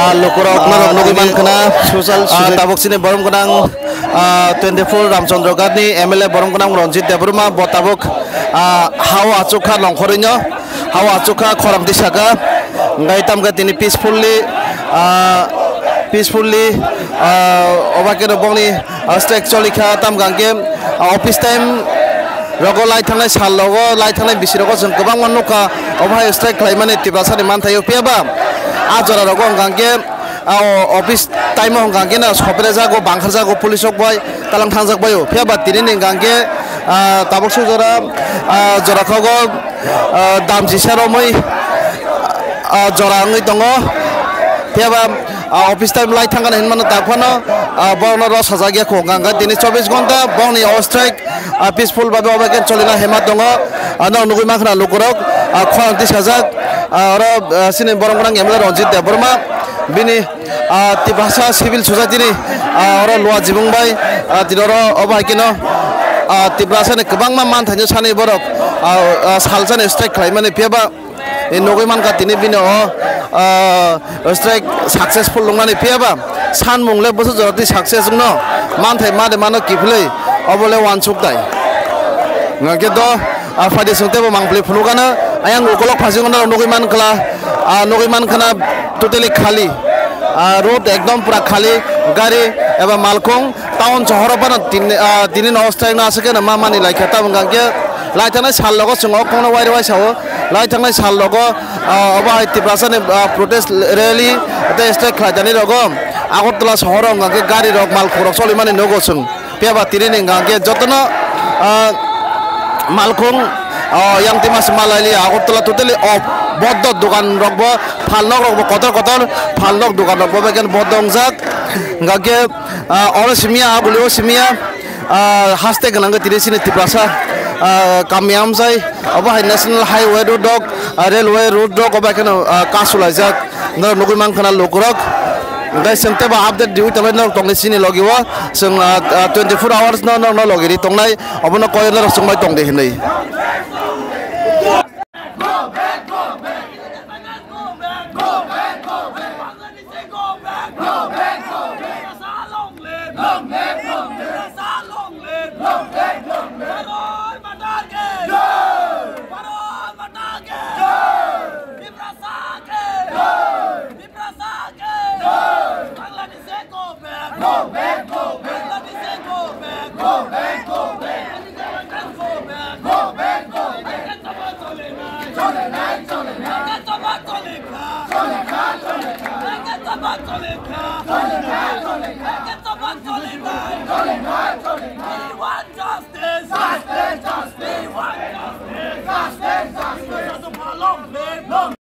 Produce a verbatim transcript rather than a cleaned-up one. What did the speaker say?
Lukurok norok nugwi mankha na, social, ah, social tabuk chini borom gwnang, ah, twenty-four Ramchandra Ghat ni M L A borom gwnang Ranjit Debbarma bo tabuk, ah, hao achukha nongkhorwi no, hao achukha khorang tisaka, ngai tamkha tini peacefully, ah, peacefully, ah, oba khe no bongni, ah, strike cholikha tamkha hwnkhe, ah, office time rogo lai thangnai sal rogo lai thangnai bisi rogo chwng kwbangma nukha obo hai strike khlaimani Tiprasani manthaio phiyaba ah jora rogo hwnkha hwnkhe ah, o office time o hwnkha hwnkhe no sopre jago bangkhar jago police rok bai talang thangjak baio phiyaba tini ni hwnkha hwnkhe ah, tabuk suk jora ah, jora khogo ah, damjisa romwi ah, jora wngwi tongo phiyaba ah, office time lai thangkha hinmano tak phano ah, borokno rw sajak ya kho hwnkha hwnkhe tini chobbish ghonta bongni o strike ah, peaceful babe obo khe cholina hema tongo. Ah, no nugwi mankha lukurok ah, khorang tisajak ah, oro ah, chini borom gwnang M L A Ranjit Debbarma bini ah, Tiprasa Civil Society ni ah, oro Lua Jibung bai ah, tini oro obo hai kheno ah, Tiprasa ni kwbangma manthaino sani borok ah, ah, salsani strike khlaimani phiyaba. E nugwi mankha tini bini o, ah, strike successful wngnani phiyaba sanmung le bwswk jora twi success wngno manthai ma de mano kiphilwi obo le uansuk tai. Hwnkhe do, ah, phaidi chwng teibo mangpili phunukgano ayang ukolok phasing norok nugwi mankha, ah, nugwi mankha na totally khali, ah, road ekdom pura khali gari eba malkhung. Town sohoro phano tin, ah, tini no strike no aswk no ma mani laikha, tamo hwnkha khe lai thangnai sal logo chwng o kokno wairi waisa o lai thangnai sal logo, ah, obo hai Tiprasa ni, ah, protest rally tei strike khlai thani rogo Agartala sohoro hwnkha khe gari rok malkhung rok choli mani nogo chwng phiyaba tini ni hwnkha khe jotono, ah, malkhung, ah, yang tima se malai li Agartala totally off boddo dogan rok bo phalnok rok bo kotor kotor phalnok dogan rok bo bai khe boddo wngjak hwnkha khe. Ah, oro simiya, aboni o simiya, ah, haste gwnang tini sini Tiprasa, ah, kami amjai, obo hai national highway road rok, ah, railway road rok, obo kheno, ah, kasulaijak, norok nugwi mankha na lukurok. Hwnkhe chwng teibo update riwi tongnai norok tongni sini logi o, chwng, ah, ah, twenty four hours no norokno logi ri tongnai, obono koi norok chwngbai tongdi hinwi. Go back, go back. Go back, go back. Go back, go back. Bangladesh go back. Go back, go back. Tiprasa long live. Long live, long live. Tiprasa long live. Long live, long live. Bharat Mata ki. Jai. Bharat Mata ki. Jai. Tiprasa ki. Jai. Tiprasa ki. Jai. Bangladesh go back. Go back, go back. Bangladesh go back. Go back, go back. Go back, go back. We want justice. Justice, justice. We want justice. Justice.